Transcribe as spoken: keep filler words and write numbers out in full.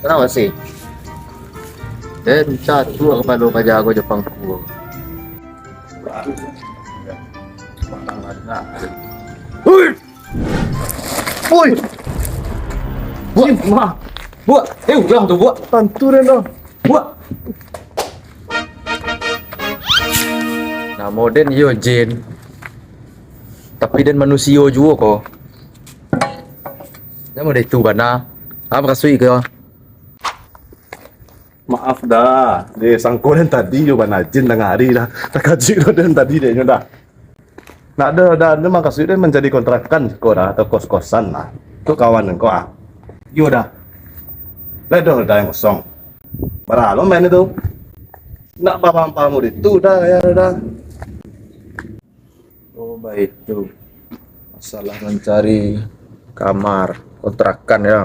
Kenapa sih? Den catuak kapalo ka jago Jepang kuo. Hui! Woi! Buak, ma. Buak, eh, urang tu, Buak. Tantu den tu. Buak. Namo den iyo Jin. Tapi den manusio juo ko. Namo den tu bana. Apo kasuik ko? Maaf dah, dek sangko den tadi jo bana Jin tangah ari dah. Takajuik lo den tadi dek nyo dah. Nak dah, dah, dah mangkasuik den mancari kontrakan ko dah, atau kos-kosan lah. Untuk kawan ko ah. Yo dah. Lah dah, dah yang kosong. Bara lo main itu. Nak paham-paham itu dah, ya dah. Oh, baitu. Masalah mancari kamar, kontrakan ya.